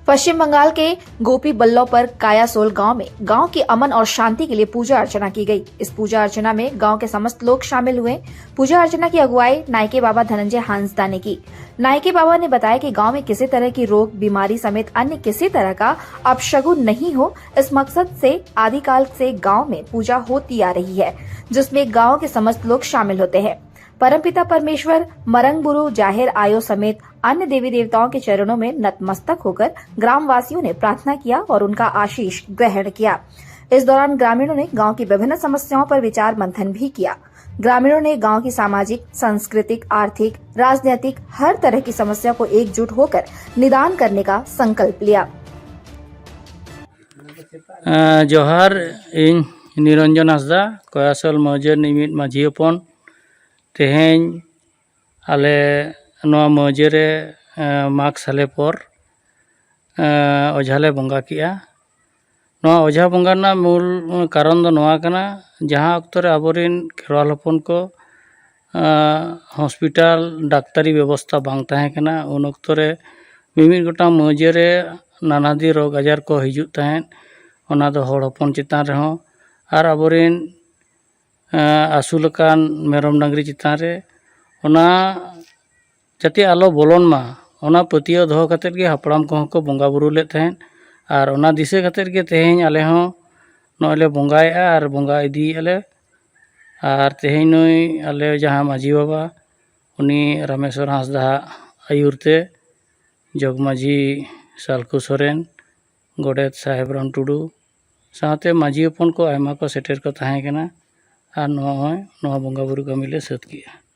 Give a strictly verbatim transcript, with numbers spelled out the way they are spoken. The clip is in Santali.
पश्चिम बंगाल के गोपी बल्लभपुर कायासोल गांव में गांव की अमन और शांति के लिए पूजा अर्चना की गई। इस पूजा अर्चना में गांव के समस्त लोग शामिल हुए। पूजा अर्चना की अगुवाई नायके बाबा धनंजय हांसदा ने की। नायके बाबा ने बताया कि गांव में किसी तरह की रोग, बीमारी समेत अन्य किसी तरह का अपशगुन नहीं हो, इस मकसद से आदिकाल से गांव में पूजा होती आ रही है, जिसमें गांव के समस्त लोग शामिल होते हैं। परमपिता परमेश्वर, मरंगबुरु जाहिर आयो समेत अन्य देवी देवताओं के चरणों में नतमस्तक होकर ग्रामवासियों ने प्रार्थना किया और उनका आशीष ग्रहण किया। इस दौरान ग्रामीणों ने गांव की विभिन्न समस्याओं पर विचार मंथन भी किया। ग्रामीणों ने गांव की सामाजिक, सांस्कृतिक, आर्थिक, राजनीतिक हर तरह की समस्या को एकजुट होकर निदान करने का संकल्प लिया। ᱡᱚᱦᱟᱨ, ᱤᱧ ᱱᱤᱨᱚᱧᱡᱚᱱ ᱦᱟᱸᱥᱫᱟ, ᱠᱚᱭᱟᱥᱚᱞ ᱢᱟᱹᱡᱷᱤ ᱨᱤᱱᱤᱡ ᱢᱤᱫ ᱢᱟᱹᱡᱷᱤ ᱦᱚᱯᱚᱱ᱾ ᱛᱮᱦᱮᱧ ᱟᱞᱮ ᱱᱚᱣᱟ ᱢᱟᱹᱡᱷᱤ ᱨᱮ ᱢᱟᱜᱽ ᱥᱟᱞᱮ ᱯᱚᱨ ᱚᱡᱷᱟ ᱞᱮ ᱵᱚᱸᱜᱟ ᱠᱮᱜᱼᱟ᱾ ᱱᱚᱣᱟ ᱚᱡᱷᱟ ᱵᱚᱸᱜᱟ ᱨᱮᱱᱟᱜ ᱢᱩᱞ ᱠᱟᱨᱚᱱ ᱫᱚ ᱱᱚᱣᱟ ᱠᱟᱱᱟ, ᱡᱟᱦᱟᱸ ᱚᱠᱛᱚ ᱨᱮ ᱟᱵᱚᱨᱮᱱ ᱠᱷᱮᱨᱣᱟᱞ ᱦᱚᱯᱚᱱ ᱠᱚ ᱦᱚᱥᱯᱤᱴᱟᱞ ᱰᱟᱠᱛᱟᱨᱤ ᱵᱮᱵᱚᱥᱛᱷᱟ ᱵᱟᱝ ᱛᱟᱦᱮᱸ ᱠᱟᱱᱟ, ᱩᱱ ᱚᱠᱛᱚ ᱨᱮ ᱢᱤᱢᱤᱫ ᱜᱚᱴᱟᱝ ᱢᱟᱹᱡᱷᱤ ᱨᱮ ᱱᱟᱱᱟᱫᱤ ᱨᱳᱜᱽ ᱟᱡᱟᱨ ᱠᱚ ᱦᱤᱡᱩᱜ ᱛᱟᱦᱮᱸᱫ᱾ ᱚᱱᱟ ᱫᱚ ᱦᱚᱲ ᱦᱚᱯᱚᱱ ᱪᱮᱛᱟᱱ ᱨᱮᱦᱚᱸ ᱟᱨ ᱟᱵᱚᱨᱮᱱ ᱟᱹᱥᱩᱞ ᱟᱠᱟᱱ ᱢᱮᱨᱚᱢ ᱰᱟᱝᱨᱤ ᱪᱮᱛᱟᱱ ᱨᱮ ᱚᱱᱟ ᱡᱟᱛᱮ ᱟᱞᱚ ᱵᱚᱞᱚᱱ ᱢᱟ, ᱚᱱᱟ ᱯᱟᱹᱛᱭᱟᱹᱣ ᱫᱚᱦᱚ ᱠᱟᱛᱮᱫ ᱜᱮ ᱦᱟᱯᱲᱟᱢ ᱠᱚᱦᱚᱸ ᱠᱚ ᱵᱚᱸᱜᱟ ᱵᱩᱨᱩ ᱞᱮᱫ ᱛᱟᱦᱮᱸᱫ᱾ ᱟᱨ ᱚᱱᱟ ᱫᱤᱥᱟᱹ ᱠᱟᱛᱮᱫ ᱜᱮ ᱛᱮᱦᱮᱧ ᱟᱞᱮ ᱦᱚᱸ ᱱᱚᱜᱼᱚᱭ ᱞᱮ ᱵᱚᱸᱜᱟᱭᱮᱫᱼᱟ ᱟᱨ ᱵᱚᱸᱜᱟ ᱤᱫᱤᱭᱮᱫᱼᱟ ᱞᱮ᱾ ᱟᱨ ᱛᱮᱦᱮᱧ ᱱᱩᱭ ᱟᱞᱮ ᱡᱟᱦᱟᱸ ᱢᱟᱹᱡᱷᱤ ᱵᱟᱵᱟ, ᱩᱱᱤ ᱨᱟᱢᱮᱥᱣᱚᱨ ᱦᱟᱸᱥᱫᱟᱣᱟᱜ ᱟᱹᱭᱩᱨ ᱛᱮ ᱡᱚᱜᱽ ᱢᱟᱹᱡᱷᱤ ᱥᱟᱞᱠᱷᱩ ᱥᱚᱨᱮᱱ, ᱜᱚᱰᱮᱛ ᱥᱟᱦᱮᱵᱽ ᱨᱟᱢ ᱴᱩᱰᱩ ᱥᱟᱶᱛᱮ ᱢᱟᱹᱡᱷᱤ ᱦᱚᱯᱚᱱ ᱠᱚ ᱟᱭᱢᱟ ᱠᱚ ᱥᱮᱴᱮᱨ ᱠᱚ ᱛᱟᱦᱮᱸ ᱠᱟᱱᱟ᱾ ᱟᱨ ᱱᱚᱜᱼᱚᱭ ᱱᱚᱣᱟ ᱵᱚᱸᱜᱟ ᱵᱩᱨᱩ ᱠᱟᱹᱢᱤ ᱞᱮ ᱥᱟᱹᱛ ᱠᱮᱜᱼᱟ᱾